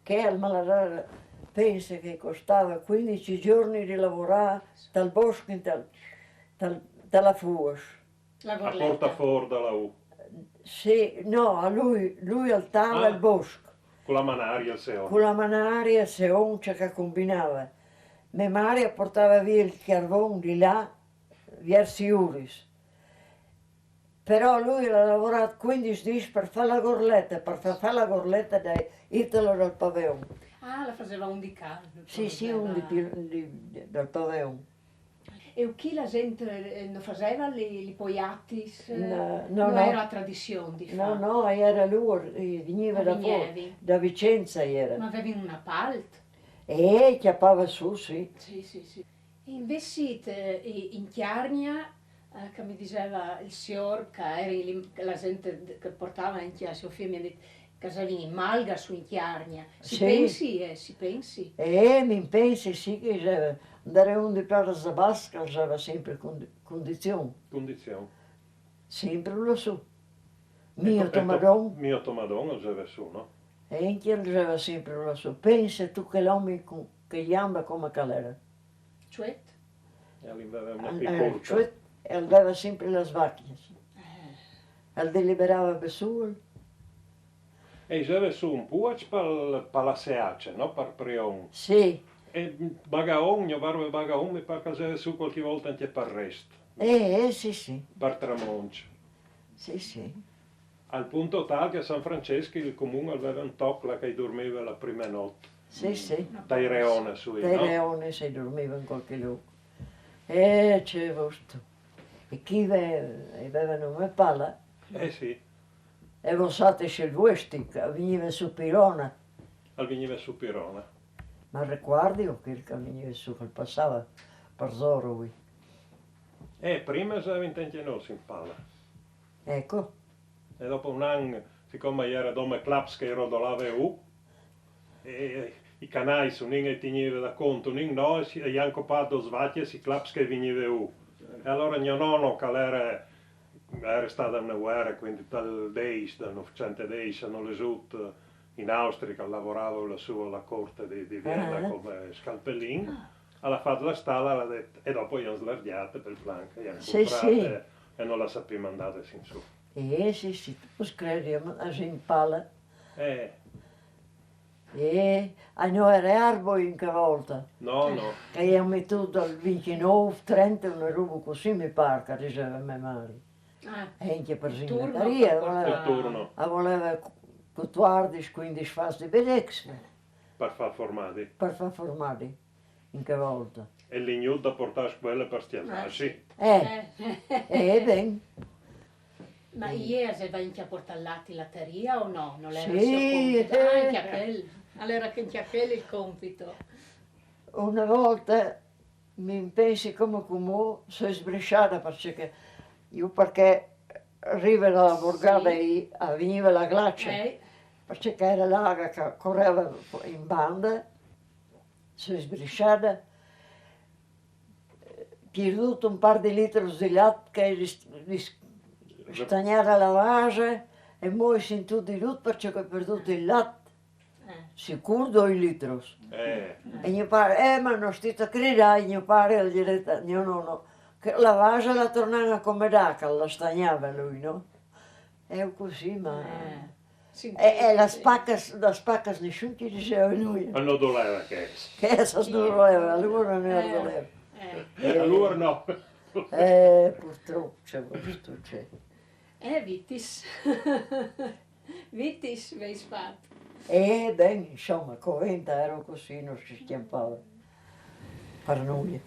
Che al Maladar pensa che costava quindici giorni di lavorare dal bosco in tal, tal, dalla Fuos. La A gorletta. Porta fuori dalla U. Sì, no, a lui, lui altava Ah. Il bosco. Con la manaria, se ho. Con la manaria, se oncia che combinava. Me mare portava via il carbone di là, verso Iuris. Però lui ha lavorato quindici giorni per fare la gorletta, per far fare la gorletta dai Italo dal Paveon. Ah, la faceva un di caldo. Sì, sì, un di, di, dal Paveon. E chi la gente eh, non faceva li, li poiatis? No, no, Non no. Era tradizione di No, fare. No, era lui, eh, veniva da fuori, da Vicenza era. Ma avevi una palt? E chiappava su, sì. Sì, sì, sì. E invece te, in Chiarnia Eh, che mi diseva il sior che era lì, che la gente che portava anche a Sofia mi ha detto che se veni malga su in Chiarnia. Si Sì. Pensi, eh, si pensi. E mi pensi sì che andare un di per la Zabasca aveva sempre condi- condizione, Condizione. sempre lassù. Ecco, Mio ecco, Tomadon, Mio Tomadon, Gesù, no? e anche lui aveva sempre lassù. Pensa tu che l'uomo con- che gli anda come che l'era. Cioè? E allora aveva una Eh, piccolta. Cioè, e aveva sempre le vacche. E deliberava per su. E i aveva su un po' per, per la Seace, no? Per Prion. Sì, E Bagaon, mio barba Bagaon, mi pare che aveva su qualche volta anche per Rest, eh, eh, sì, sì, per Tramonci. sì, sì. Al punto tal che San Francesco il comune aveva un toc là che dormiva la prima notte. Sì, sì. Dai Reone su, Dai no? Reone si dormiva in qualche loco. Eh, c'è vusto. E chi ve- avevano una palla, Eh sì, e lo sate Silvestri, che veniva su Pirona. al veniva su Pirona. Ma ricordi quel che veniva su, che passava per Zoro qui. E prima si aveva anche noi in palla. Ecco, E dopo un anno, siccome era dome claps che rodolava u, e i canai su nin e teniva da conto, nin no, e si- e anche pa dos vacche si claps che veniva u. E allora mio nonno, che era, era stata una guerra, quindi dal deix, dal novecento deix, hanno lesut in Austria, che lavorava lassù alla corte di, di Vienna Ah. come scalpellin, alla fatto la stalla, l'ha detto, e dopo gli hanno slargiate per planca, gli hanno Sì, comprate sì. E non la sappiamo andare sin su. Eh, sì, sì, tu puoi credere, ma si impala. Eh, Eh, a noi era erbo in che volta, no, no. Che abbiamo mettuto al ventinove, trenta, una roba così mi pare che diceva mia madre. Ah, E anche per il turno Signacaria, per voleva, Il turno a voleva quattordici, quindici fasi di Bedex Per far formati. Per far formati, in che volta. E l'ignut da portare a scuola per stialdarsi. Eh, eh, ben. Ma ieri se va in a portare latte in latteria o no? Non era Sì, il suo compito. eh. Ah, anche a quel. Allora che anche a quel il compito. Una volta mi pensi come come sono sbrisciata perché io perché arriva la borgata Sì. E veniva la glace, Eh, perché era l'aga che correva in banda, sono sbrisciata, perduto un par di litri di latte che ris- ris- stagnava la vase e mo ho sentito di tutto perché ho perduto il latte, eh. Sicuro due litri. Eh, E mio padre, eh, ma non state a gridare, mio padre ha detto, mio nonno, che la vase la tornava come da, che la stagnava lui, no? È così, ma... Eh, sì, E, e la sì. spacca, la spacca nessuno ti diceva nulla. ma non doleva che. Che essa non voleva, allora non Eh, voleva. eh. Eh, allora no. Eh, purtroppo c'è questo, c'è. Eh, Vitis. Vitis, veis fatto. E beh, insomma, coventa ero così, non si schiampava per nulla.